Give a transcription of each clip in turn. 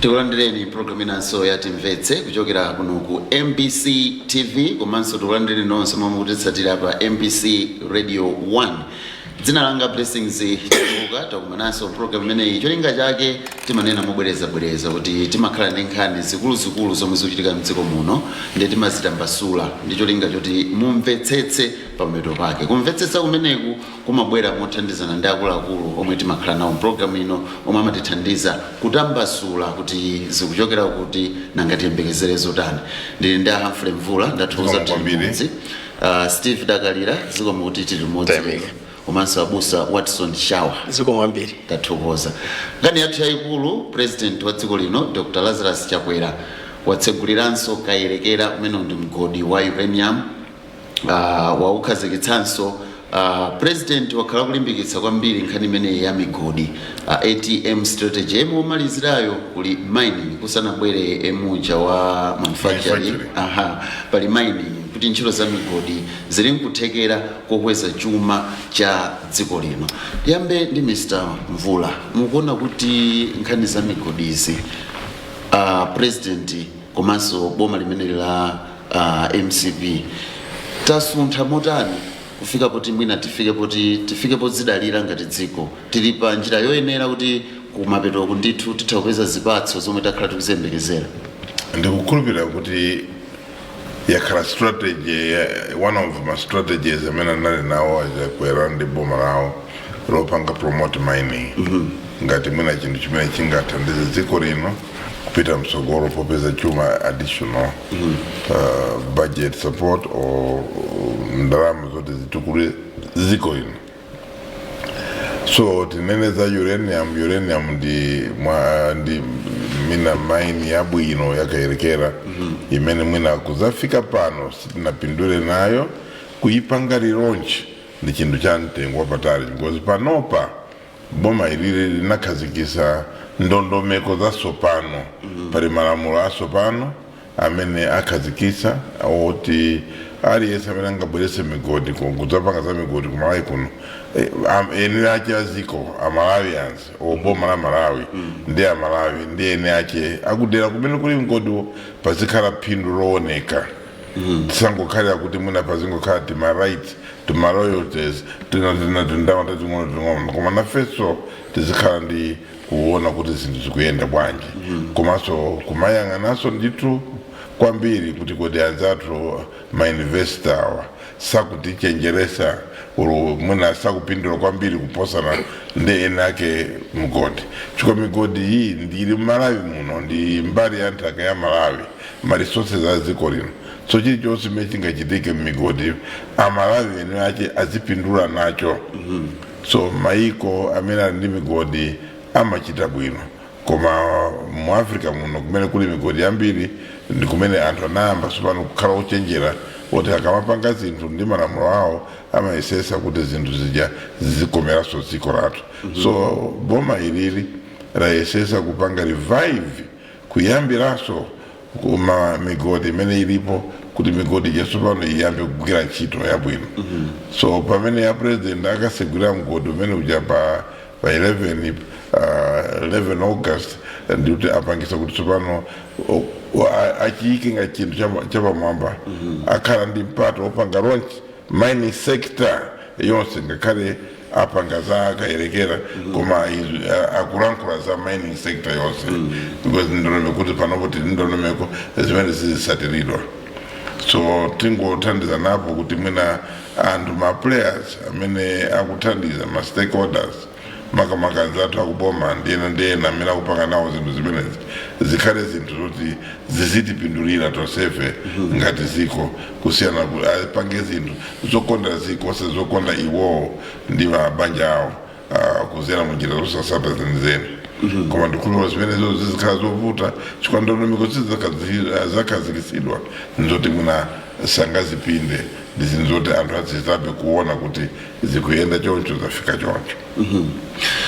Tikulandireni program inanso ya Timvetse kuchokera kuno ku MBC TV, komanso tikulandireni nonse momwe mukutitsatira pa MBC Radio 1. Dzina langa Blessings Chabuka. Takumananso program imeneyi. Cholinga chake timanena mobwerezabwereza kuti timakhala ndi nkhani zikuluzikulu zomwe zikuchitika mdziko muno, ndi timazitambasula ndi cholinga choti mumvetsetse pamapeto pake. Kumvetsetsa kumeneku kumabwera mothandizana ndi akuluakulu omwe timakhala nawo mpulogalamu ino, omwe amatithandiza kutambasula kuti zikuchokera kuti, nanga tiyembekezere zotani. Ndili ndi a Humphrey Mvula, ndathokoza Zikomo tili kwambiri. limodzi. Steve Dakalira, zikomo kuti tili limodzi. Tayamika. Komanso abusa Watson Shawa. Zikomo kwambiri. Tathokoza. Nkhani yathu yayikulu, President wa dziko lino Dr Lazarus Chakwera watseguliranso Kayelekera, umene ndi mgodi wa uranium, waukhazikitsanso. President wakhala kulimbikitsa kwambiri nkhani imeneyi ya migodi, ATM strategy yemwe omalizirayo kuli mining, kusanabwere emuja wa manufacturing. Manufacturing. Aha, pali mining, kuti ntchito za migodi zili nkuthekera kokweza chuma cha dziko lino. Tiyambe ndi Mr Mvula. Mukuona kuti nkhani za migodizi, President komanso boma limeneli la MCP, tasuntha motani kufika poti mwina tifike poti tifike podzidalira ngati dziko? Tili pa njira yoyenera kuti kumapetoku ndithu titha kupeza zipatso zomwe takhala tikuziyembekezera? Ndikukhulupirira kuti yakhala strategy, one of my strategies amene anali nawo aChakwera ndi boma lawo lopanga promote mining ngati mwina chinthu chimene chingathandize dziko lino kupita mtsogolo popeza chuma, additional budget support or ndalama zoti zitukule dziko lino. So tinene za uranium. Uranium ndi mwa ndi mina mine yabwino yaKayerekera imene mwina kuzafika pano sitinapindule nayo. Kuipanga relaunch ndi chinthu cha mtengo wapatali, because panopa boma ilili linakhazikisa ndondomeko zatsopano. Pali malamulo atsopano amene akhazikisa oti aliyense amene angabweretse migodi, kudzapanga za migodi kuMalawi kuno, eni ache aziko aMalawians, oboma la Malawi ndi aMalawi ndi eni ache akudera kumene kuli mgodiwo, pazikhala phindu looneka. Tisangokhalira kuti mwina pazingokhala tima rights, tima royalties, tina tina tindalama tating'ono ting'ono, koma nafenso tizikhala ndi kuona kuti zinthu zikuyenda bwanji, komanso kumayang'ananso ndithu kwambiri kuti kodi anzathu ma investor awa sakutichenjeresa olo mwina sakupindula kwambiri kuposana ndi ena ake mgodi, chifukwa migodi iyi ndili mMalawi muno, ndi mbali ya nthaka ya Malawi, ma resources a dziko lino. So chilichonse chimene chingachitike mmigodi, aMalawi ene ache azipindula nacho. So maiko amene ali ndi migodi amachita bwino, koma mu Africa muno kumene kuli migodi yambiri ndi kumene anthu anayamba tsopano kukhala ochenjera, oti akamapanga zinthu ndi malamulo awo amayesesa kuti zinthu zija zizikomeranso dziko lathu. So boma ilili layesesa kupanga revive, kuyambiranso kuma migodi imene ilipo, kuti migodi yatsopano iyambe kugwira ntchito yabwino. So pamene ya President akasegulira mgodi umene uja pa 11, 11 August, ndikuti apangisa kuti tsopano achiyike ngati chinthu chapamwamba. Akhala ndi mpata wopanga launch mining sector yonse, ngakhale apanga za Kayelekera, koma akulankhula za mining sector yonse, because ndondomeko, kuti panopo tili ndondomeko zimene zizisatiridwa. So tingothandiza napo kuti mwina anthu, ma players amene akuthandiza, ma stakeholders, makamaka anzathu akuboma ndi ena ndi ena amene akupanga nawo zinthu zimenezi, zikhale zinthu zoti zizitipindulira tonsefe ngati ziko, kusiyana apange zinthu zokonda ziko, osati zokonda iwowo ndi mabanja awo, kuzera munjira zosasata zenizeni. Koma ndikhulupirira zimenezo zizikhala zovuta, chifukwa ndondomeko zakhazikitsidwa nzoti mwina sangazipinde, ndi zinthu zoti anthu azizabe kuona kuti zikuyenda choncho, zafika choncho,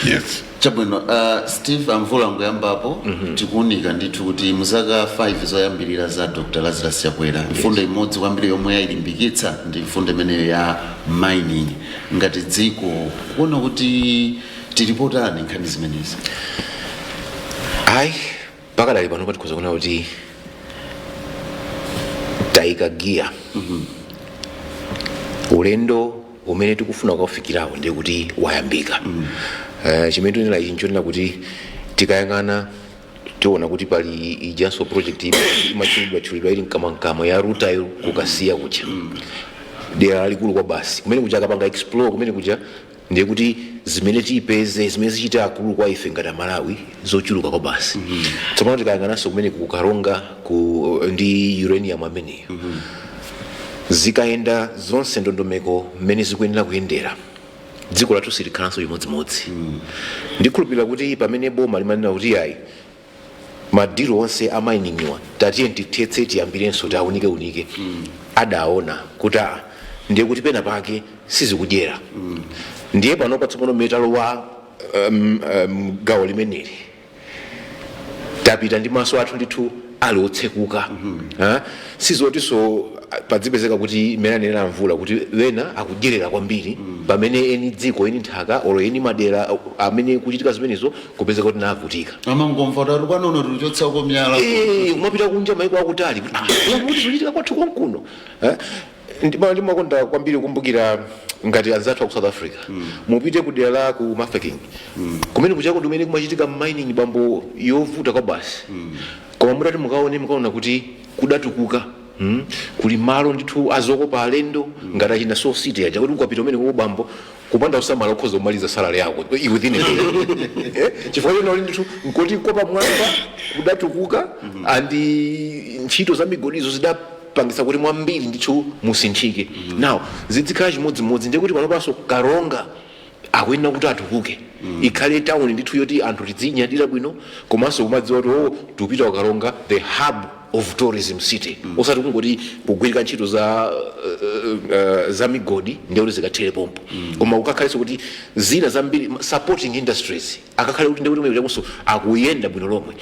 yes. Chabwino. Steve, amvula ngoyambapo tikuunika ndithu kuti muzaka 5 zoyambirira za Dr Lazarus Chakwera, mfundo imodzi kwambiri yomwe yayilimbikitsa ndi mfundo imeneyo ya mining. Ngati dziko, kuona kuti tilipotani nkhani zimenezi? Ayi. Pakadali pano patikhoza kuona kuti tayika giya. Ulendo umene tikufuna kukafikirawo ndiye kuti wayambika. Chimene tinena ichi nchonena kuti tikayang'ana tiona kuti pali ijanso project imatchulidwa tchulidwa ili mkamwamkamwa ya rutile kukasiya kuja, dera lalikulu kwa basi kumene kuja. Akapanga explore kumene kuja, ndiye kuti zimene tiyipeze, zimene zichita akulu kwa ife ngati Amalawi, zochuluka kwa basi. Tsopano tikayang'ananso kumene kukaronga ku ndi uranium ameneyo, zikayenda zonse ndondomeko mmene zikuyenera kuyendera, dziko lathu silikhalanso chimodzimodzi. Ndikhulupirira kuti pamene boma limanena kuti ayi, ma deal onse a mining wa tatiye tithetse, tiyambirenso, tiaunike adaona kuti aa, ndiye kuti pena pake sizikudyera. Ndiye pano patsopano mmene talowa gawo limeneli, tapita ndi maso athu ndithu ali otsekuka. Ha? Sizotinso padzipezeka kuti imene anenera mvula kuti wena akudyerera kwambiri, pamene eni dziko, eni nthaka, olo eni madera amene kuchitika zimenezo kupezeka kuti navutika. Amangomva kuti kwanono tikuchotsako miyala. Kumapita kunja, maiko akutali, kuti kuti zikuchitika kwathu konkuno. Eh? Ndimakonda kwambiri kukumbukira ngati anzathu aku South Africa. Mupite ku dera la ku Mafeking, kumene kuchako ndimene kumachitika mining, bambo, yovuta kwa basi. Koma mutati mukaone, mukaona kuti kudatukuka. Kuli malo ndithu azokopa alendo ngati achina Soul City aja, kuti ukapita umene kuko, bambo, kupanda usamala ukhoza kumaliza salary yako within a day. Chifukwa chona uli ndithu nkoti kopa mwamba kudatukuka, andi ntchito za migodizo zidapangisa kuti mwambiri ndithu musinthike. Now zizikhala chimodzimodzi, ndiye kuti panopanso Karonga akuyenera kuti atukuke, ikhale town ndithu yoti anthu tidzinyadira bwino, komanso kumadziwa kuti, oh, tikupita ku Karonga, the hub of tourism city, osati kungoti kugwirika ntchito za migodi ndiye kuti zikathere pompo, koma kukakhalenso kuti zina zambiri, supporting industries, akakhale kuti ndikuti mwe akuyenda bwino lomwe.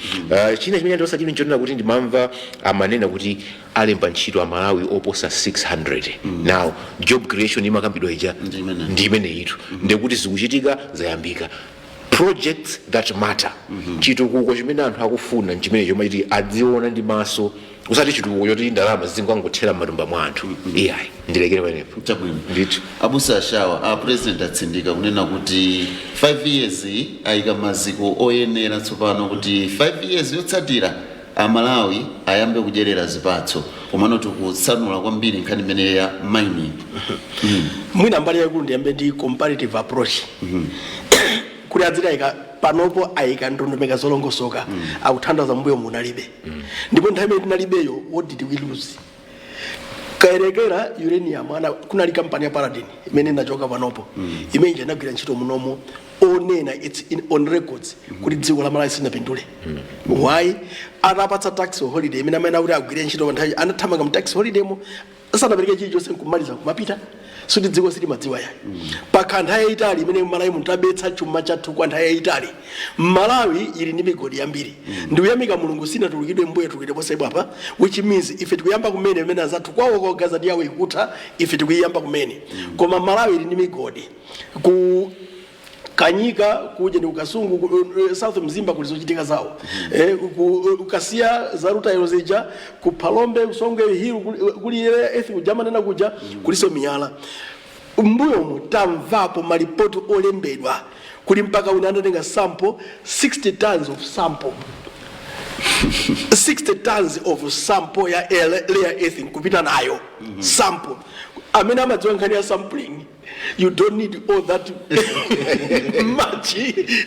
China chimene ndiosa chimene nchonena kuti ndimamva amanena kuti alemba ntchito Amalawi oposa 600. Now job creation imakambidwa ija Ndi imeneyi. ndi imeneyitu. Ndikuti zikuchitika, zayambika, projects that matter. Chitukuko chimene anthu akufuna nchimene chomwe adziona ndi maso, usati chitukuko choti ndalama zingangothera m'matumba mwa anthu, iyayi. Ndilekere pamenepo. Chabwino. Ndithu. Abusa Ashawa, a president atsindika kunena kuti 5 years ayika maziko oyenera tsopano kuti 5 years yotsatira Amalawi ayambe kudyerera zipatso, komano tikutsanula kwambiri nkhani imene ya mining. Mwina mbali yaikulu ndiyambe ndi comparative approach, kuti adziti ayika panopo, ayika ndondomeko zolongosoka, akuthandiza mbuyo munalibe. Ndipo nthawi imene tinalibeyo, what did we lose? Kayerekera uranium ana kunali kampani ya Paladin imene inachoka panopo, imene ija inagwira ntchito munomo. Onena it's on records kuti dziko la Malawi silinapindule. Why? Atapatsa tax holiday imene amene akuti agwire ntchito pa nthawi, anathamanga mu tax holiday mo, sanapereke chilichonse, nkumaliza kumapita. Suti dziko silimadziwa yayi. Pakha nthawi yayitali imene Malawi muntabetsa chuma chathu kwa nthawi yayitali. Malawi ili ndi migodi yambiri. Ndikuyamika Mulungu sinatulukidwe mbuye tulukidwe posebwa apa, which means ife tikuyamba kumene imene anzathu kwawo kogaza ndi yawo ikutha, ife tikuyiyamba kumene. Koma Malawi ili ndi migodi ku Kanyika kuja ndi kukasungu ku, South Mzimba kuli zochitika zawo, ukasiya za rutile zija, ku Phalombe, Kusongwe Hill kuli earth kuja manena kuja kuliso miyala. Mbuyomu tamvapo malipoti olembedwa kuli mpaka wina anatenga sample, 60 tons of sample, 60 tons of sample ya rare earth nkupita nayo sample. Amene amadziwa nkhani ya sampling, you don't need all that much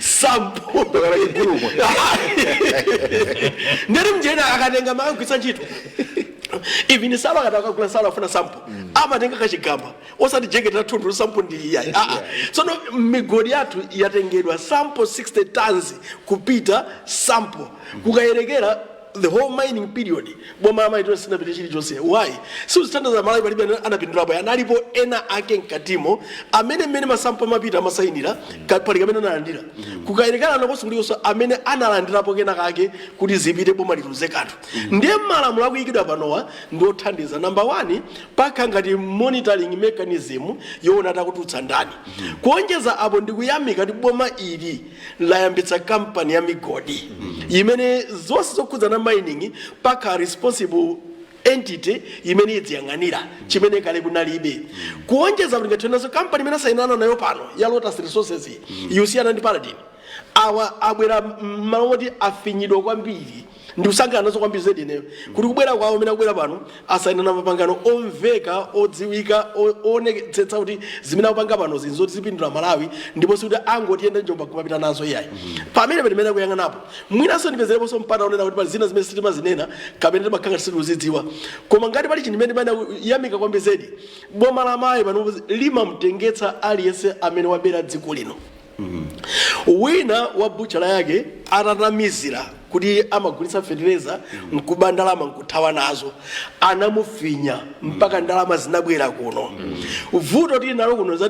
sample. Ndeti mjena akatenga makagwitsa ntchito, even salo akati akagula salo afuna sample, amatenga kachigamba, osati jeketi lathunthu, sample ndi iyayi. Ah, tsono migodi yathu yatengedwa sample 60 tons kupita sample kukayerekera. the whole mining period boma la sinapite chilichonse. Why? Siuzithandiza Malawi, palibe anapindulapo. Analipo ena ake mkatimo amene mmene ma sample amapita amasayinira, pali kamene analandira kukayerekana nakonso kulikonso amene analandirapo kena kake kuti zipite boma liluze kanthu. Ndiye malamulo akuyikidwa panowa ndi othandiza. Number one, pakha ngati monitoring mechanism yoona takutulutsa ndani. Kuonjeza apo, ndikuyamika kuti boma ili layambitsa kampani ya migodi imene zonse zokhudzana mining pakha responsible entity imene idziyang'anira, chimene kale kunalibe. Kuonjeza kuti ngathenaso kampani imene asayinana nayo pano ya Lotus Resources ikusiyana ndi Paladin. Awa abwera mmalo moti afinyidwa kwambiri, ndikusangalala nazo kwambiri zedi ineyo kuti kubwera kwawo amene akubwera pano asayinana mapangano omveka, odziwika, oonetsetsa kuti zimene akupanga pano zinthu zoti zipindula Malawi, ndipo sikuti angotiyenda njomba kumapita nazo iyayi. Pamene pamene akuyang'anapo, mwinanso ndipezereponso mpata onena kuti pali zina zimene sitimazinena kapena timakhala ngati sitikuzidziwa, koma ngati pali chinthu chimene pamene yamika kwambiri zedi, boma la Malawi pano limamtengetsa aliyense amene wabera dziko lino. Wina wa butchala yake atatamizira kuti amagulitsa fetereza nkuba ndalama nkuthawa nazo, anamufinya mpaka ndalama zinabwera kuno. Vuto tili nalo kuno za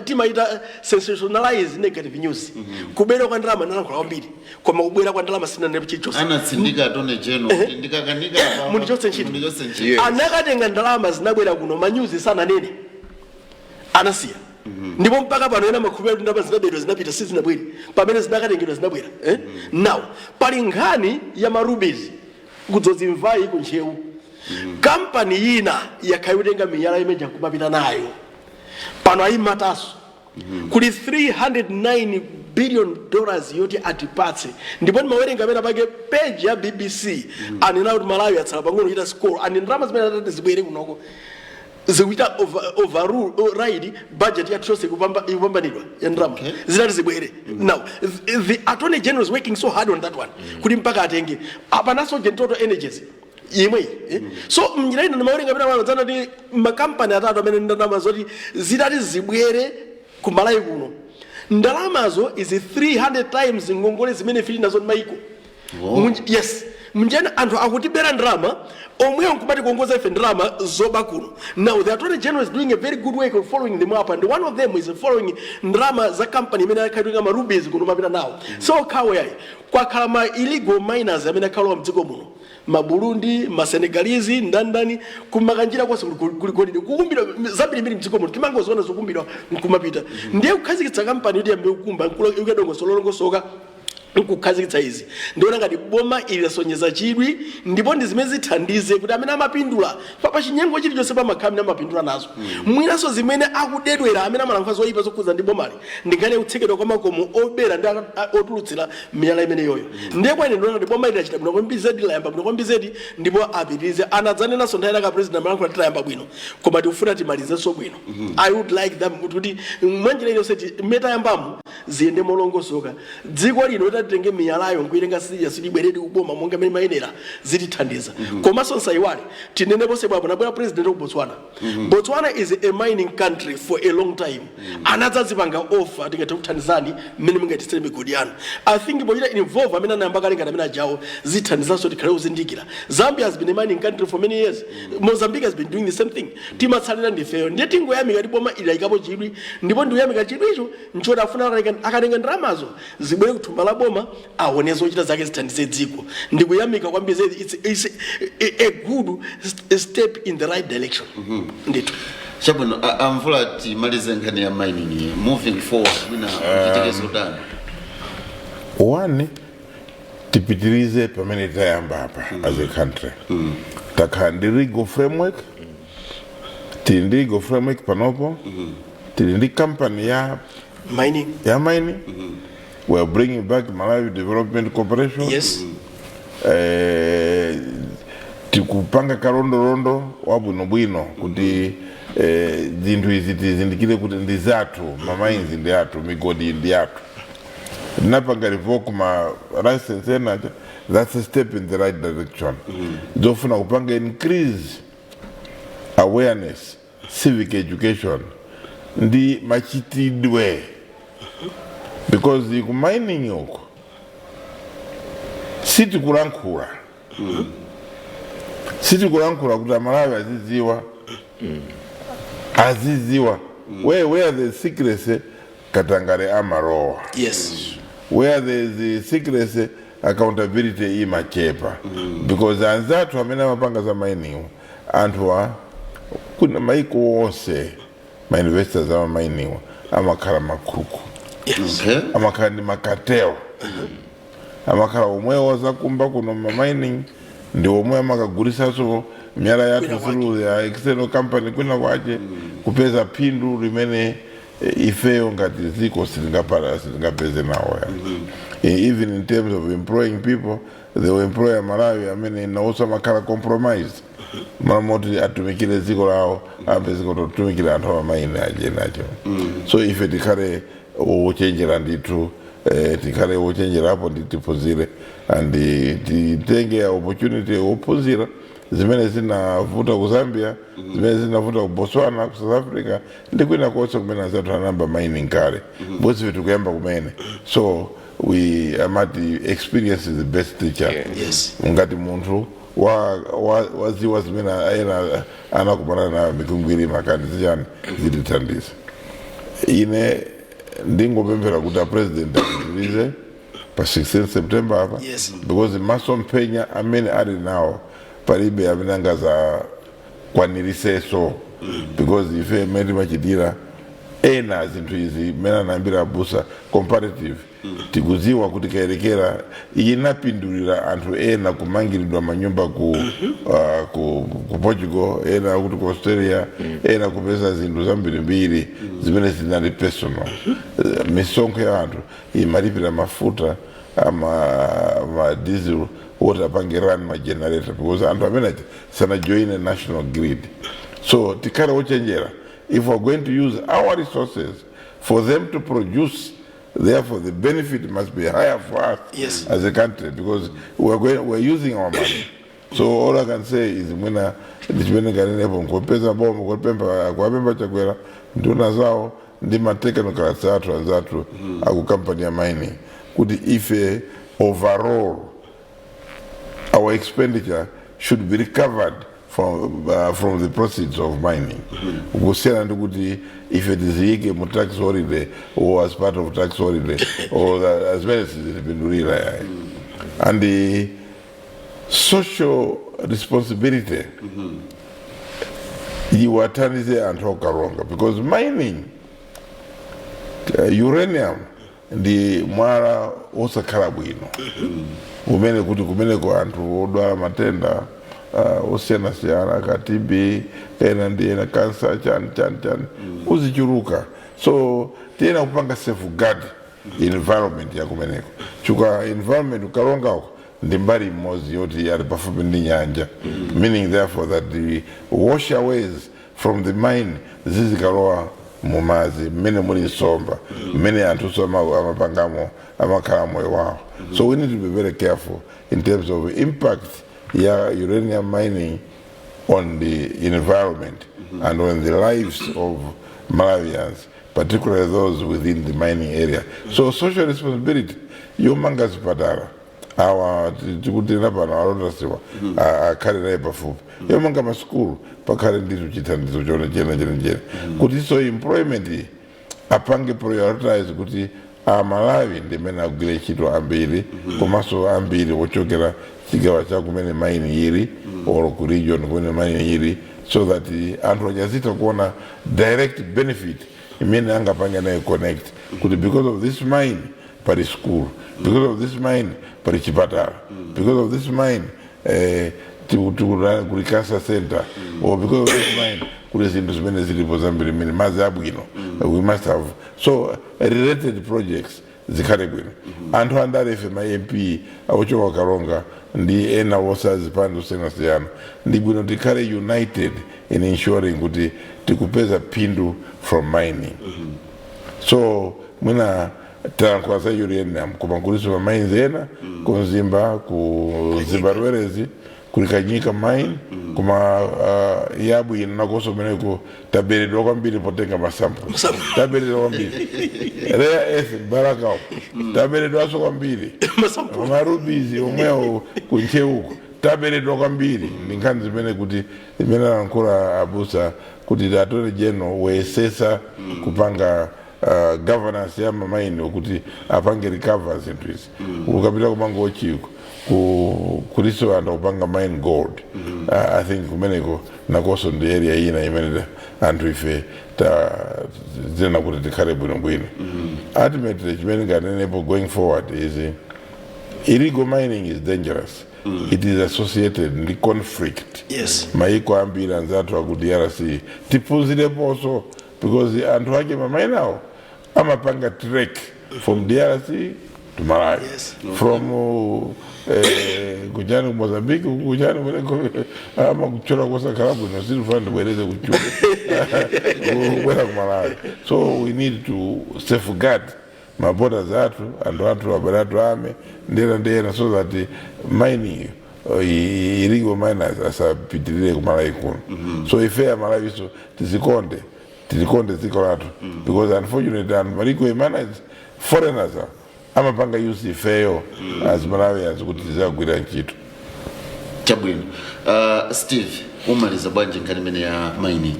timaita sensationalize negative news. Kubera kwa ndalama nalankhula kwambiri, koma kubwera kwa ndalama sinanepo chilichonse. Anatsindika Attorney General kuti ndikakanika apa, Mundichotse ntchito. Mundichotse ntchito. Anakatenga ndalama, zinabwera kuno, manyuzi sananene, anasiya. Ndipo mpaka pano ena makhulupirira kuti ndalama zinabedwa zinapita, sizinabwere. Pamene zinakatengedwa zinabwera, eh? Now pali nkhani ya ma rubies kudzozimvayi kuntchewu. Kampani ina yakhala ikutenga miyala imene kumapita nayo, pano ayimataso kuli $309 billion yoti atipatse. Ndipo ndimawerenga amene pake page ya BBC anena kuti Malawi atsala pang'ono kuchita score ani ndalama zimene atati zibwere kunoko zikuita override budget yathu yonse ikupambanidwa ya ndalama zitati zibwere. Now the Attorney General is working so hard on that one kuti mpaka atenge apanaso Total Energies imwe, eh? So mnjira ino ndimawerenga pena pano dzana kuti makampani atatu amene ndalama zoti zitati zibwere ku Malawi kuno, ndalamazo is 300 times ngongole zimene fili nazo ndi maiko. Yes, mnjena anthu akutibera ndalama omweyo nkumati kuongoza ife ndalama zoba kuno. Now the Attorney General is doing a very good work of following them up, and one of them is following ndalama za company imene akhaitenga ma rubies kuno mapita nawo. So khawo yayi kwakhala ma illegal miners amene akhalowa mdziko muno, Maburundi, Masenegalizi, ndandani, kumakanjira konse kuli golide kukumbidwa zambirimbiri mdziko muno, timangoziona zikumbidwa nkumapita. Ndiye kukhazikitsa kampani yoti yambe kukumba ikadongosolo lolongosoka nkukhazikitsa izi, ndiona ngati boma ili lasonyeza chidwi, ndipo ndi zimene zithandize kuti amene amapindula pa chinyengo chilichonse pamakhala amene amapindula nazo. Mwinanso zimene akudedwera amene amalankhula zoyipa zokhudza ndi bomali ndi nkhani yakutsekedwa kwa makomo obera ndi otulutsira miyala imeneyoyo. Ndiye kwa ine ndiona ngati boma ili lachita bwino kwambiri zedi, layamba bwino kwambiri zedi, ndipo apitirize. Anadzanenanso nthawi inaka President amalankhula, titayamba bwino koma tikufuna timalizenso bwino. I would like them kuti mwanjira iliyonse mmene tayambamo ziyende molongosoka. Dziko lino litatitenge miyalayo nkuitenga serious, libweredi kuboma monga mmene mayenera, zitithandiza. Komanso nsayiwale tinene ponse bwapo nabwera President wa Botswana. Botswana is a mining country for a long time. Anadzazipanga offer, tingathe kuthandizani mmene mungatitsere migodi yanu. I think pochita involve amene anayamba kale ngati amene ajawo zithandizanso tikhale kuzindikira. Zambia has been a mining country for many years. Mozambique has been doing the same thing. Timatsalira ndifeyo. Ndiye tingoyamika kuti boma ili layikapo chidwi, ndipo ndikuyamika chidwicho nchoti afuna akatenga ndalamazo zibwere kuthumba la boma, aone zochita zake zithandize dziko. Ndikuyamika kwambiri zedi. It's a good step in the right direction ndithu. Chabwino, amvula, timalize nkhani ya mining iyi. Moving forward, mwina kuchitike zotani? One, tipitirize pamene tayamba apa. As a country takhala ndi legal framework, tili ndi legal framework panopo, tili ndi company ya mining, ya mining. We are bringing back Malawi Development Corporation. Tikupanga kalondolondo wabwinobwino kuti zinthu izi tizindikire kuti ndi zathu, ma mines ndi athu, migodi ndi athu. Tinapanga revoke ma license enacha, that's a step in the right direction. Zofuna kupanga increase awareness, civic education ndi machitidwe, because ku mining uko sitikulankhula. Sitikulankhula kuti Amalawi aziziwa, aziziwa where the secrecy, katangale amalowa. Where there is secrecy, accountability imachepa, because anzathu amene amapanga za mining, anthuwa kuna maiko onse, ma investors ama mining amakhala makhuku. Amakhala ndi ma cartel, amakhala omwewo zakumba kuno ma mining ndi omwe amakagulisanso miyala yathu Kwina kwake. through the external company kwina kwache, kupeza phindu limene ifeyo ngati dziko sitingapeze nawo ya. Even in terms of employing people, they will employ Amalawi amene nawonso amakhala compromised. Moti atumikire dziko lawo, apeze kuti atumikire anthu ama mine ajenacho. So ife tikhale ochenjera ndithu, tikhale ochenjerapo ndi tiphunzire and titenge opportunity ophunzira zimene zinavuta ku Zambia, zimene zinavuta ku Botswana, ku South Africa ndi kwina konse kumene anzathu anayamba mining kale. Bose ife tikuyamba kumene, so we amati experience is the best teacher. Ngati munthu waziwa zimene ena anakumana nayo, mikwingwiri makani zichani zitithandiza. Ine ndingopemphera kuti a President apitirize pa 16 September apa, because masomphenya amene ali nawo palibe amene angazakwaniritsenso, because ife mmene timachitira ena zinthu izi, mmene anayambira abusa comparative, tikuziwa kuti Kayelekera inapindulira anthu ena kumangiridwa manyumba ku Portugal, ena kuti ku Australia, ena kupeza zinthu zambirimbiri zimene zinali personal. Misonkho ya anthu imalipira mafuta ama ma diesel woti apange run ma generator, because anthu amene sanajoine national grid. So tikhale ochenjera. If we're going to use our resources for them to produce, therefore the benefit must be higher for us as a country, because we're using our money. So all I can say is, mwina ndichimene nganenepo nkupeza boma kupemba kuwapemba Chakwera, nduna zawo ndi ma technocrats athu anzathu aku company ya mining, kuti ife overall our expenditure should be recovered from the proceeds of mining, kusiyana ndi kuti ife tiziyike mu tax holiday or as part of tax holiday or as well as zilipindulira yayi. And the social responsibility iwathandize anthu okaronga, because mining uranium ndi mwala osakhala bwino umene kuti kumeneko anthu odwala matenda osiyanasiyana ka TB ena ndi ena, kansa, chani chani chani, uzichuluka. So tiyena kupanga safeguard environment yakumeneko, chifukwa environment ukalongako ndi mbali imodzi yoti ali pafupi ndi nyanja, meaning therefore that the washaways from the mine zizikalowa mumazi mmene muli nsomba, mmene anthu amapangamo, amakhala moyo wawo. So we need to be very careful in terms of impact ya uranium mining on the environment and on the lives of Malawians, particularly those within the mining area. So social responsibility yomanga zipatala, awa tikutena pano alondasiwa akhale naye pafupi, yomanga masukulu, pakhale ndizo chithandizo chone chena chene chene, kuti so employment apange prioritize kuti Amalawi ndimene agwire ntchito ambiri, komanso ambiri ochokera chigawo cha kumene mine ili or ku region kumene mine ili, so that anthu achazitha kuona direct benefit imene angapange nayo connect kuti because of this mine pali school, because of this mine pali chipatala, because of this mine kuli cancer center, or because of this mine kuli zinthu zimene zilipo zambiri mmene madzi abwino. We must have so related projects zikhale bwino. Anthu andale ife, ma MP akuchoka Karonga ndi ena wosazipani zosiyanasiyana, ndi bwino tikhale united in ensuring kuti tikupeza phindu from mining. So mwina talankhula za uranium, koma kuliso ma mines ena ku Mzimba, ku Mzimba Luwerezi kuli Kanyika mine, koma yabwino nakonso meneko taberedwa kwambiri potenga ma sample, taberedwa kwambiri. Rare earth Balaka taberedwanso kwambiri. Ma sample. Ma rubies omwewo ku Ntcheuko. Taberedwa kwambiri. Ndi nkhani zimene kuti zimene alankhula abusa kuti Attorney General wayesesa kupanga governance ya ma mine kuti apange recover zinthu izi. Ukapita kuMangochi kuliso anthu akupanga mine gold. I think kumeneko nakonso ndi area ina imene anthu ife ta zina kuti tikhale bwinobwino. Ultimately, chimene nganenepo going forward is illegal mining is dangerous. It is associated ndi conflict. Maiko ambiri anzathu aku DRC tiphunzireponso, because anthu ake ma mine awo amapanga trek from DRC to Malawi, from kuchani ku Mozambique, kuchani kumeneko amakuchola kosakhala bwino, sitifuna ndibwereze kuchula, kubwera ku Malawi. So we need to safeguard ma borders athu, anthu athu, abale athu ame ndena ndena, so that mining, illegal miners asapitirire ku Malawi kuno. So ife Amalawi so tizikonde, tilikonde dziko lathu, because unfortunately anthu ma illegal miners, foreigners amapanga use ifeyo as Malawians kuti tizagwira ntchito. Chabwino. Steve, umaliza bwanji nkhani imene ya mining?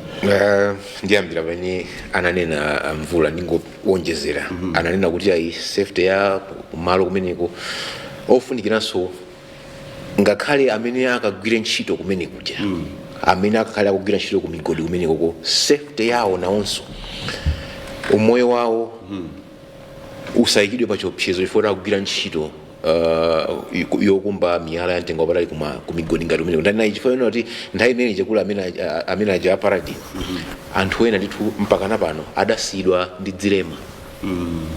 Ndiyambira pamene ananena Mvula, ndingowonjezera. Ananena kuti ayi, safety ya kumalo kumeneko ofunikiranso, ngakhale amene akagwire ntchito kumene kuja, amene akakhale akugwira ntchito ku migodi kumenekoko, safety yawo nawonso, umoyo wawo usayikidwe pa chiopsezo chifukwa akugwira ntchito yokumba miyala ya mtengo wapatali ku migodi ngati kumeneko. Ndani chifukwa yona kuti nthawi imene chakula amene aja aparadi, anthu ena ndithu mpakana pano adasiyidwa ndi dzilema.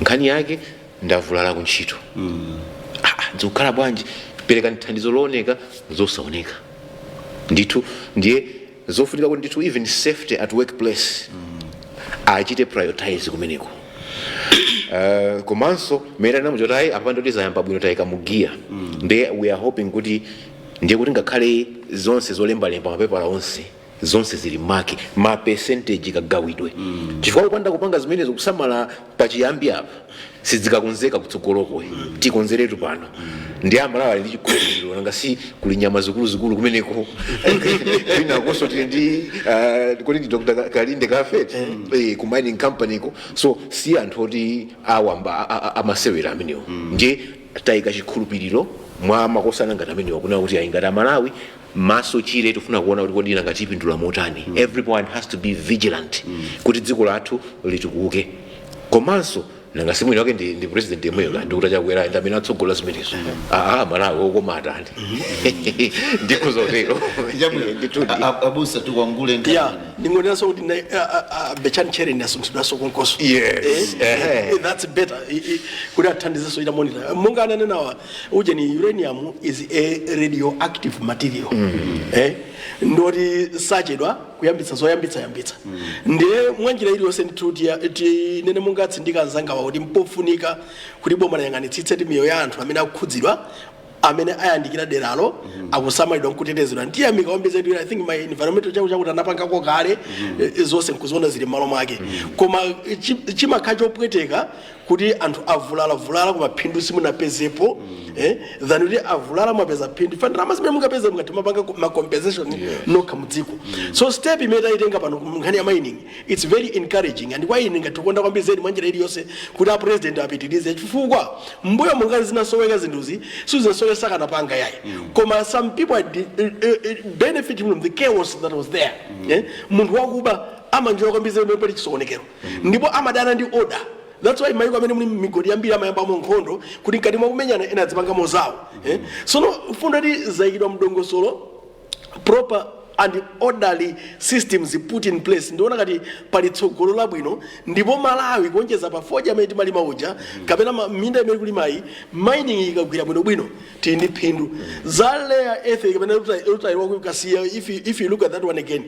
Nkhani yake, ndavulala ku ntchito. Ah, zikukhala bwanji? Pereka thandizo looneka, zosaoneka ndithu. Ndiye zofunika kuti ndithu even safety at workplace achite prioritize kumeneko. Komanso mmene anamuchoti ayi, apa ndoti zayamba bwino, tayika mu gear. Ndiye we are hoping kuti ndiye kuti ngakhale zonse zolembalemba, mapepala onse, zonse zili maki ma percentage kagawidwe, chifukwa kupanda kupanga zimenezo, kusamala pachiyambi apa, sizikakonzeka kutsogoloko. Tikonzeretu pano. Ndi Amalawi ali ndi chikhulupiriro, nanga si kuli nyama zikuluzikulu kumeneko? Kwinakonso tili ndi kodi ndi Dr Kalinde Kafeti ku mining company ko. So si anthu oti awamba amasewera amenewo. Ndiye tayika chikhulupiriro mwa makosana ngati amenewo, kunena kuti ayi, ngati Amalawi maso chire, tifuna kuona kuti kodi nanga tipindula motani. Everyone has to be vigilant kuti dziko lathu litukuke. Komanso nanga simwini wake ndi president yemweyo ka ndikuti Chakwera ndi amene atsogola zimenezo. Aa, Malawi okoma atani, ndikuzotero. Ndithudi. Abusa, tikwangule nkhani Ya. imene. Ndingonenanso kuti Betchani Tchereni asungisidwanso konkoso. Yes. That's better. Kuti athandizenso ita monitor. Monga ananenawa ujeni, uranium is a radioactive material, ndoti sachedwa kuyambitsa zoyambitsa yambitsa. Ndiye mwanjira iliyonse ndithu tinene monga atsindika anzangawa kuti mpofunika kuti boma layang'anitsitse ti miyoyo ya anthu amene akukhudzidwa, amene ayandikira deralo, akusamalidwa nkutetezedwa. Ndiyamika kwambiri zetu. I think my environmental chaku chakuti anapangako kale, zonse nkuziona zili m'malo mwake. Koma chimakhala chopweteka kuti anthu avulalavulala koma phindu simunapezepo, than kuti avulala, mwapeza phindu. Fa ndalama zimene mungapeze mukati mapanga ma compensation nokha mudziko. So step imene tayitenga pano ku nkhani ya mining, it's very encouraging, and kwa ine ngatikonda kwambiri zedi mwanjira iliyonse kuti a president apitirize, chifukwa mbuyo mungati zinasoweka zinthuzi, sizinasoweka sakanapanga yayi. Koma some people are benefit from the chaos that was there. Munthu wakuba amanjoya kwambiri zedi pali chisokonekero, ndipo amadana ndi order. That's why maiko amene muli migodi yambiri amayambamo nkhondo, kuti mkati mwa kumenyana ena adzipangamo zawo, eh? Sono fundo ti zayikidwa mdongosolo, proper and orderly systems put in place, ndiona kati pali tsogolo labwino. Ndipo Malawi, kuonjeza pa fodya amene timalima uja kapena minda imene kulimayi, mining ikagwira bwinobwino, tili ndi phindu za rare earth kapena rutile waku Kasiya. If you look at that one again,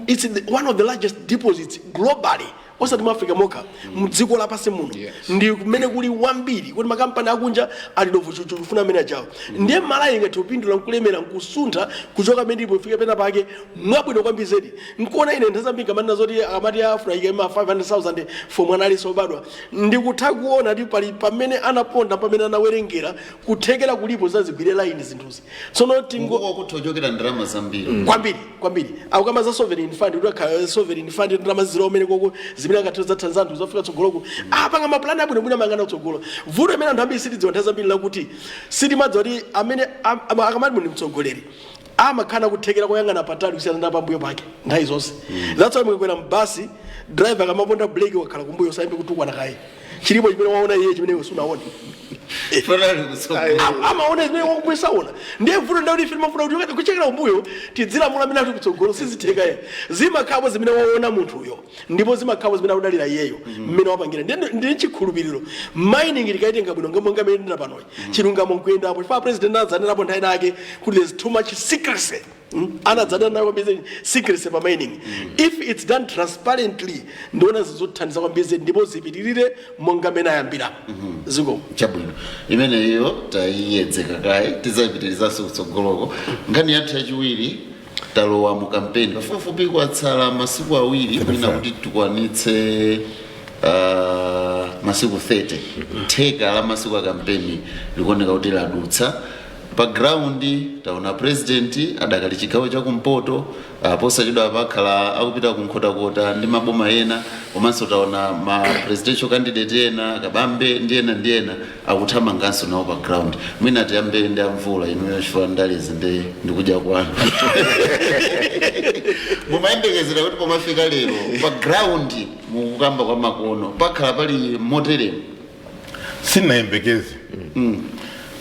it's one of the largest deposits globally. Osati mu Africa mokha, mdziko lapansi muno. Ndi kumene kuli wambiri kuti makampani akunja ali dovu chuchu kufuna amene ajawo. Ndiye Malawi ingathe kupindula nkulemera nkusuntha kuchoka pamene ndipo ifike pena pake mwabwino kwambiri zedi. Nkuona ine nthawi zambiri kamanena zoti akamati afuna ike ma 500,000 for mwana aliyense obadwa, ndikutha kuona kuti pali pamene anaponda, pamene anawerengera kuthekera kulipo zazigwire line zinthuzi. Tsono tingo Nguko kuthojokera ndalama zambiri. Kwambiri, kwambiri. Akukamba za sovereign fund, kuti akhala sovereign fund, ndalama zilo umene koko zimene angathe zathandiza anthu zafika tsogoloko. Apanga mapulani abwinobwino, amayang'ana kutsogolo. Vuto imene anthu ambiri sitidziwa nthawi zambiri lakuti sitimadziwa kuti amene akamati munthu mtsogoleri amakhala kuthekera koyang'ana patali kusiyana ndi pambuyo pake nthawi zonse. That's why mukakwera mbasi, driver akamaponda brake, wakhala kumbuyo, usayambe kutukwana kaye. Chilipo chimene waona iye chimene iwe sunaone. Fanali kutsogolo. Amaona zimene wakumbuyo saona. Ndiye vuto ndakuti ife timafuna kuti kuchekera kumbuyo tidzilamula amene ali kutsogolo. Sizitheka ye. Zimakhapo zimene waona munthuyo, ndipo zimakhapo zimene akudalira iyeyo mmene wapangira. Ndiye ndi chikhulupiriro mining tikaitenga bwino monga mmene ndina panoyi, chilungamo nkuyendapo, chifukwa president anadzanena nthawi nake kuti there's too much secrecy. Anadzanena nayo kwambiri secrecy pa mining. If it's done transparently, ndiona zizothandiza kwambiri, ndipo zipitirire monga mmene ayambira ziko. Chabwino, imeneyo tayiyedzeka kaye, tidzayipitirizanso kutsogoloko. Nkhani yathu yachiwiri, talowa mu kampeni, pafupifupi kwatsala masiku 2 mwina kuti tikwanitse masiku 30. Theka la masiku a kampeni likuoneka kuti ladutsa. Pa ground taona president adakali chigawo chakumpoto, posachedwa pakhala akupita kunkhotakota ndi maboma ena, komanso taona ma presidential candidate ena, Kabambe ndi ena ndi ena, akuthamanganso nawo pa ground. Mwina tiyambe ndi amvula, inuyo, chifukwa ndalezi ndi ndikudya kwanu. Mumayembekezera kuti pomafika lero pa ground, mukukamba kwa makono, pakhala pali moteremu? Sinayembekeze.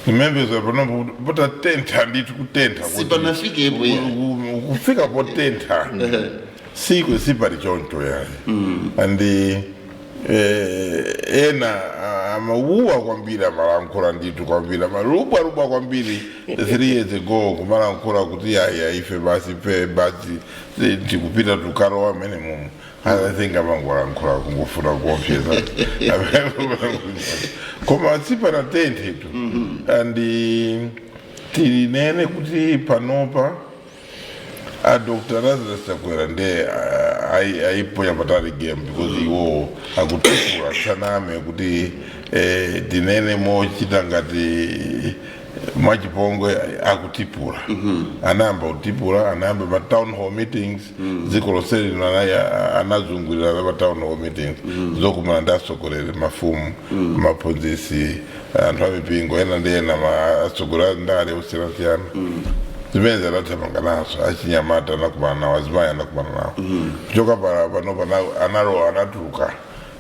Nimembeza panopo potatentha ndithu, kutentha kuti- Sipanafikepo ya. Kufika potentha siku sipali choncho yayi. Andi ena amauwa kwambiri, amalankhula ndithu kwambiri, amalubwalubwa kwambiri 3 years ago, kumalankhula kuti yaya, ife basi pe basi, tikupita tukalowa amene mumu. I think amangolankhula kungofuna kuopseza, koma sipanatenthe tu. Andi tinene kuti panopa a Dr Lazarus Chakwera nde aiponya patali game, because iwo akutukula saname kuti tinene mochita ngati mwachipongwe akutipula. Anayamba kutipula, anayamba ma town hall meetings dziko lonse lino, anazungulira za ma town hall meetings, zokumana ndi atsogoleri, mafumu, maphunzitsi, anthu amipingo ena ndi ena, atsogoleri ndale osiyanasiyana, zimene zadathamanga nazo. Achinyamata anakumana nawo, azimayi anakumana nawo. Kuchoka pano analowa, anatuluka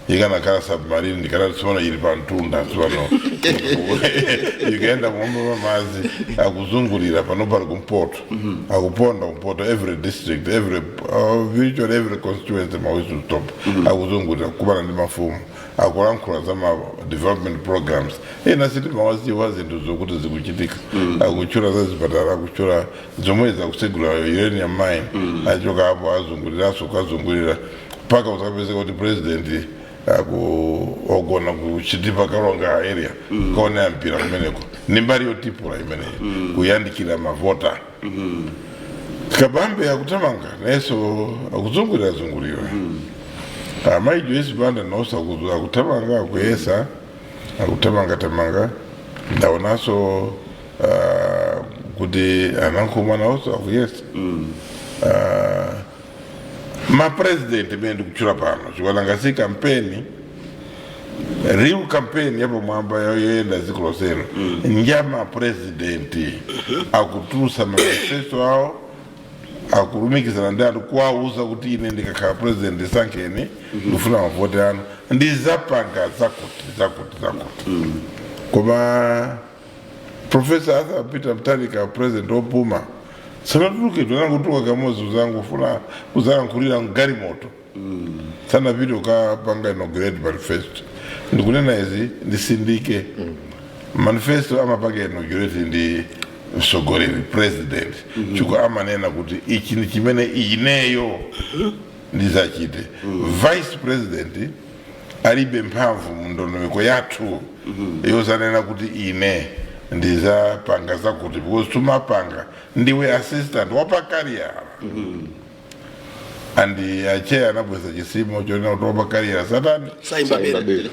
ikanakhala submarine, ndikanati tsopano ili pamtunda, tsopano ikaenda muombe pamazi. Akuzungulira pano, pali kumpoto, akuponda kumpoto, every district, every virtually every constituency, ma whistle stop, akuzungulira kukumana ndi mafumu, akulankhula za ma development programs ena sitimawaziwa, zinthu zokuti zikuchitika. Akutchula za zipatala, akutchula zomwe zakusegula uranium mine. Achoka apo, azunguliranso, kukazungulira mpaka uzakapezeka kuti president aku ogona ku Chitipa Kalonga area, kaonera mpira kumeneko. Ni mbali yotipula imeneyi, kuyandikira mavota. Kabambe akuthamanga nayenso, akuzungulira zungulira. Amayi Joyce Banda nawonso akuthamanga, akuyesa, akuthamanga tamanga. Ndaonanso kuti anankhumwa nawonso akuyesa. Ma president imene ndikutchula pano, chikwananga si kampeni, real campaign yapamwamba yoyenda dziko lonselo, njama president akutulutsa manifesto awo, akulumikizana ndi anthu, kuwauza kuti ine ndikakhala president, ndisankheni, ndikufuna mavoti anu, ndizapanga zakuti, zakuti, zakuti. Koma Professor Arthur Peter Mutharika, president wopuma, sanatuluke, anangotuluka kamodzi kuzangofuna kuzalankhulira mgalimoto, sanapite kukapanga inaugurate manifesto. Ndikunena izi ndisindike, manifesto amapanga inaugurate ndi mtsogoleri, president, chifukwa amanena kuti ichi ndi chimene ineyo Ndizachite vice president alibe mphamvu mu ndondomeko yathu yozanena kuti ine ndizapanga zakuti, because tumapanga ndiwe assistant wapa carrier. And acheya anabweza chisimo chonena kuti wapa carrier satani? Saimba belo.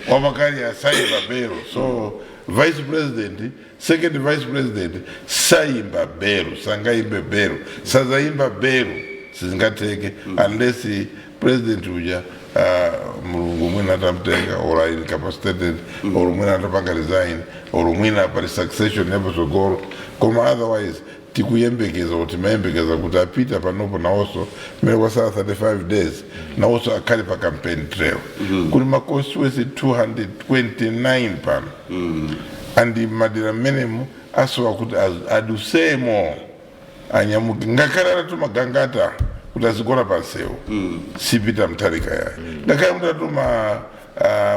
Wapa carrier saimba belo. So vice president, second vice president saimba belo, sangaimbe belo, sazaimba belo, sizingateke unless president uja Mulungu mwina atamtenga or incapacitated or mwina atapanga resign or mwina pali succession yapatsogolo. Koma otherwise tikuyembekeza kuti mayembekeza kuti apita panopo nawonso mmene kwasala 35 days nawonso akhale pa campaign trail. Kuli ma constituency 229 pano and madera mmenemu asowa kuti adusemo, anyamuke, ngakhale atatuma Gangata kuti azigona pansewu, sipita Mutharika yayi. Ngakhale mutatuma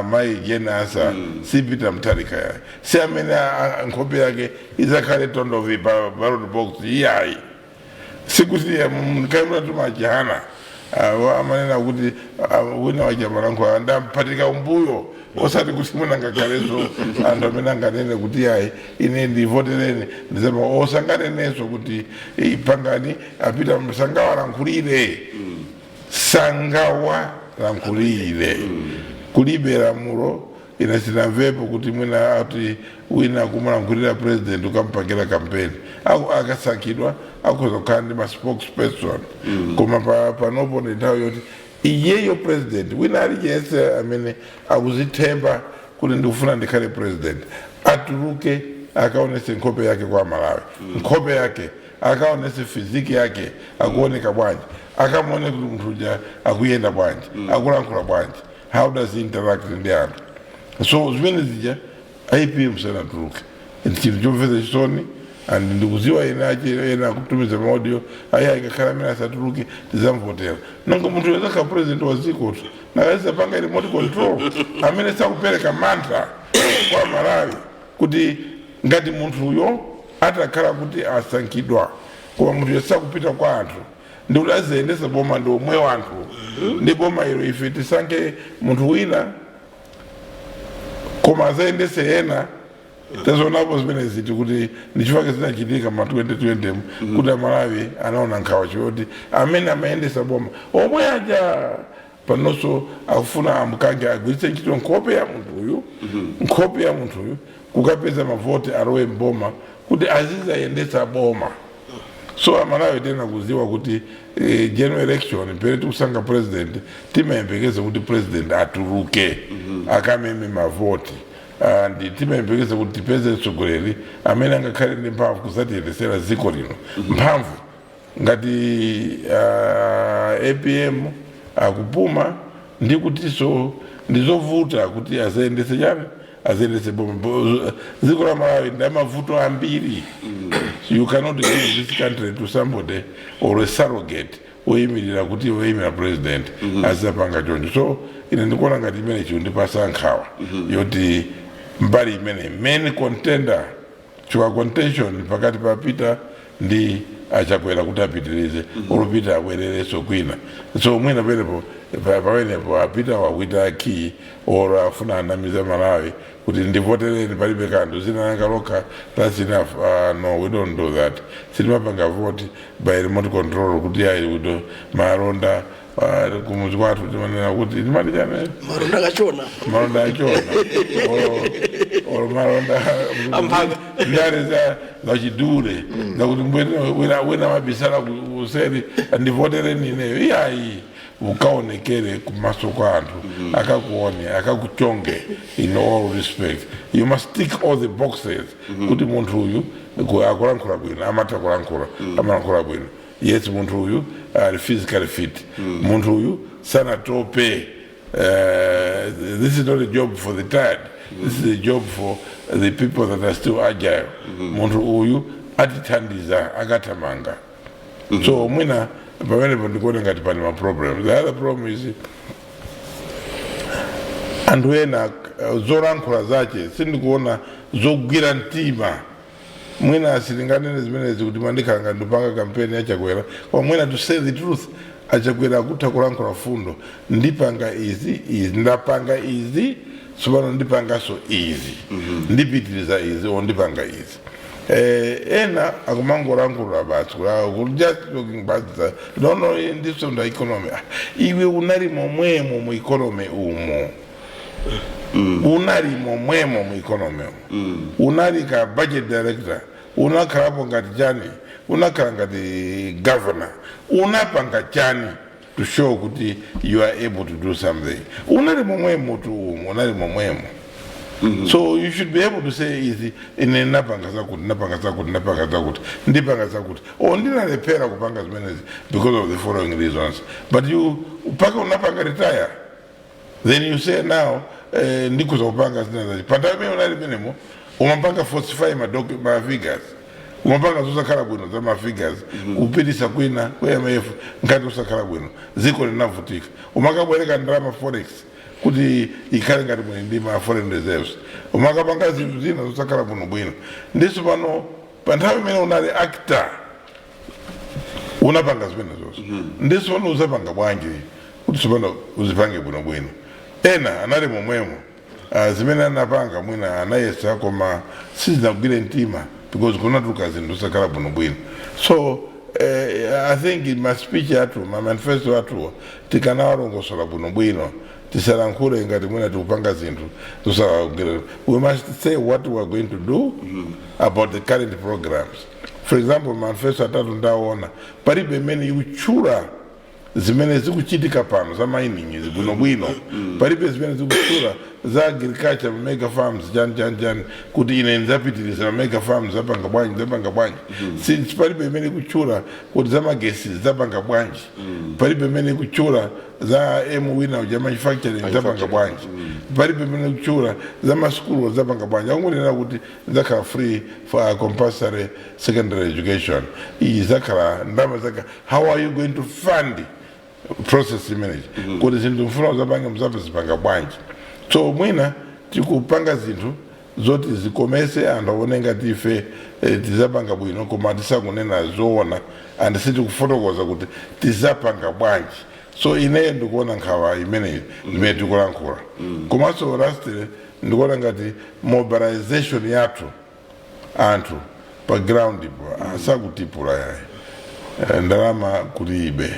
mayi Jane Ansah, sipita Mutharika yayi, si amene nkhope yake izakhale tondovi pa ballot box iyayi. Sikuti ngakhale mutatuma Chihana, amanena kuti wina wachamalankhula ndamphatika umbuyo, osati kuti mwina ngakhalenso anthu amene anganene kuti yayi, ine ndivotereni, ndizama osanganenenso kuti pangani apita, sangawalankhulire, sangawalankhulire. Kulibe lamulo, ine sinamvepo kuti mwina ati wina kumulankhulira president ukampangira campaign. Akasankhidwa akhoza kukhala ndi ma spokesperson, koma panopo ndi nthawi yoti iyeyo president, wina aliyense amene akuzithemba kuti ndikufuna ndikhale president, atuluke akaonese nkhope yake kwa Malawi, nkhope yake akaonese, physique yake akuoneka bwanji, akamuone kuti munthu uja akuyenda bwanji, akulankhula bwanji, how does he interact ndi anthu. So zimene zija APM sanatuluke, chinthu chomvetsa chisoni. And ndikuziwa ena ache ena akutumiza ma audio ayi, ikakhala amene asatuluke tizamvotera. Nanga munthu wezakhala president wa dziko tu nakazisa panga remote control amene sakupereka mantha kwa Malawi kuti ngati munthuyo atakhala kuti asankhidwa, koma munthuyo sakupita kwa anthu, ndikuti aziyendesa boma ndi omwe anthu ndi boma ilo. Ife tisankhe munthu wina koma azayendese ena. Tazionapo zimene ziti kuti ndichifukwa zinachitika ma 2020 kuti Amalawi anaona nkhawa choti amene amayendesa boma omwe aja panonso akufuna amukange, agwiritse ntchito nkhope ya munthuyu, nkhope ya munthuyu kukapeza mavoti alowe mboma kuti azizayendetsa boma. So Amalawi tena kuziwa kuti general election pere tikusankha president, timayembekeza kuti president atuluke akameme mavoti and timayembekeza kuti tipeze mtsogoleri amene angakhale ndi mphamvu kuzatiyendesera dziko lino. Mphamvu ngati APM akupuma ndi kutinso ndizovuta kuti azayendese chani, azayendese boma. Dziko la Malawi ndi mavuto ambiri. You cannot give this country to somebody or a surrogate woyimirira kuti woyimira president azapanga choncho. So ine ndikuona ngati imene chikundipasa nkhawa yoti mbali imene main contender chwa contention pakati pa Peter ndi aChakwera kuti apitirize or Peter abwererenso kwina. So mwina penepo pamenepo apita wakuita key or afuna anamiza Malawi kuti ndivotereni, palibe kanthu, zina langa lokha, that's enough. No, we don't do that. Sitimapanga vote by remote control kuti ayi, we malonda kumuzi kwathu timanena kuti timati chane? Malonda kachona. Malonda achona or malonda Amphaka. Ndale za chidule zakuti mbwene wina wina mabisala kuseri, ndivotereni ineyo, iyayi. Ukaonekere kumaso kwa anthu, akakuone, akakuchonge. In all respect, you must tick all the boxes kuti munthu uyu akulankhula bwino, amatha kulankhula, amalankhula bwino, yes, munthu uyu ali physically fit, munthu uyu sanatope. This is not a job for the tired, this is a job for the people that are still agile. Munthu uyu atithandiza akathamanga. So mwina pamenepo ndikuona ngati pali ma problem. The other problem is anthu ena zolankhula zache sindikuona zogwira mtima. Mwina sitinganene zimenezi kuti mandikhala ngati ndipanga kampeni yaChakwera, koma mwina to say the truth, Achakwera akutha kulankhula fundo: ndipanga izi, izi, ndapanga izi, tsopano ndipanganso izi, ndipitiriza izi o ndipanga izi. Ena akumangolankhula basi, just talking basi, no, ndisonda economy. Ah, iwe unali momwemo mu economy umo, unali momwemo mu economy umo, unali ka budget director, unakhalapo ngati chani, unakhala ngati governor, unapanga chani to show kuti you are able to do something? Unali momwemo tu umo, unali momwemo. So you should be able to say, izi ine napanga zakuti, napanga zakuti, napanga zakuti, ndipanga zakuti, or ndinalephera kupanga zimenezi because of the following reasons. But you mpaka unapanga retire, then you say now, ndikuza kupanga zina zachi. Panthawi imene unali menemo umapanga falsify ma figures, umapanga zosakhala bwino za ma figures, kupitisa kwina ku IMF ngati osakhala bwino, dziko linavutika. Umakabwereka ndalama forex kuti ikhale ngati muli ndi ma foreign reserves, umakapanga zinthu zina zosakhala bwino bwino. Ndiso pano, pa nthawi imene unali actor unapanga zimene zonse, ndiso pano uzapanga bwanji kuti tsopano uzipange bwinobwino? Ena anali momwemo, zimene anapanga mwina anayesa koma sizinagwire mtima because kunatuluka zinthu zosakhala bwinobwino. So I think ma speech athu, ma manifesto athuwa, tikanawalongosola bwinobwino, tisalankhule ngati mwina tikupanga zinthu zosagwira. We must say what we are going to do about the current programs. For example, manifesto atatu ndaona palibe imene ikutchula zimene zikuchitika pano za mining izi bwinobwino, palibe zimene zikutchula za agriculture, mega farms, chani chani chani, kuti ine ndzapitiriza ma mega farms, zapanga bwanji, zapanga bwanji. Palibe imene ikutchula kuti za magesi zapanga bwanji, palibe imene ikutchula za m wina uja manufacturing zapanga bwanji, palibe imene ikutchula za masukulu zapanga bwanji. Akungonena kuti zakhala free for compulsory secondary education, iyi zakhala ndalama zaka. How are you going to fund process imeneyi kuti zinthu mfuna uzapange muzapezipanga bwanji? So mwina tikupanga zinthu zoti zikomese anthu aone ngati ife tizapanga bwino, koma tisakunena zoona and sitikufotokoza kuti tizapanga bwanji. So ineyo ndikuona nkhawa imeneyi imene tikulankhula. Komanso lastly, ndikuona ngati mobilization yathu anthu pa ground ipo asakutipula yayi. Ndalama kulibe,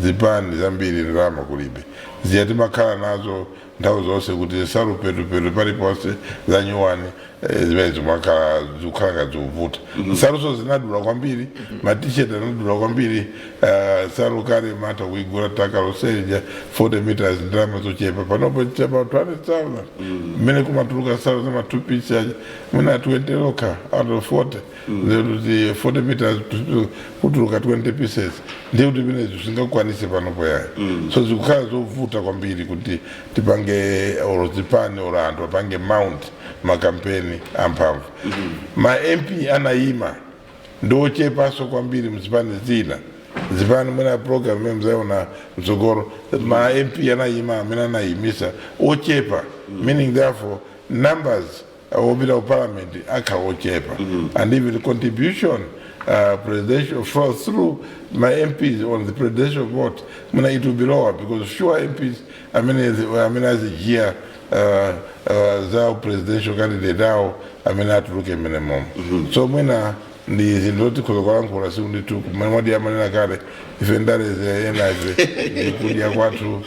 zipani zambiri ndalama kulibe. Ziya timakhala nazo nthawi zonse kuti nsalu petupetu paliponse za nyuwani, zimene zimakhala zikukhala ngati zikuvuta. Nsaluso zinadula kwambiri, ma T-shirt anadula kwambiri. Nsalu kale mata kuigula taka loselija 40 meters ndalama zochepa, panopo it's about 200,000. Mmene kumatuluka nsalu za ma 2 piece aja, mwina 20 lokha out of 40, ndikuti 40 meters kutuluka 20 pieces, ndiye kuti pene zingakwanise panopo yayi. So zikukhala zovuta kwambiri kuti tipange olo zipani olo anthu apange mount makampeni amphamvu. Ma MP anayima ndiochepanso kwambiri mzipani zina. Zipani mwina program imene mzaona mtsogolo, ma MP anayima amene anayimisa ochepa, meaning therefore numbers opita ku parliament akhala ochepa, and even contribution presidential flow through ma MPs on the presidential vote mwina it will be lower because fewer MPs amene amene azijiya za presidential candidate awo amene atuluke mmene momo. So mwina ndi zinthu zoti tikhoza kulankhula siku ndithu kumene mwadi amanena kale, ife ndaleze ena ife ndikudya kwathu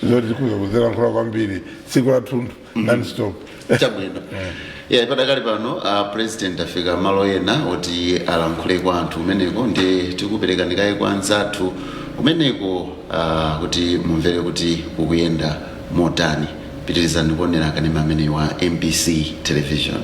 zoti tikhoza kuzilankhula kwambiri tsiku lathunthu non stop. Chabwino. Yeah, padakali pano president afika malo ena oti alankhule kwa anthu kumeneko, ndi tikupereka ndikaye kwa anzathu kumeneko kuti mumvere kuti kukuyenda motani. Pitirizani kuonera kanema amene wa MBC Television.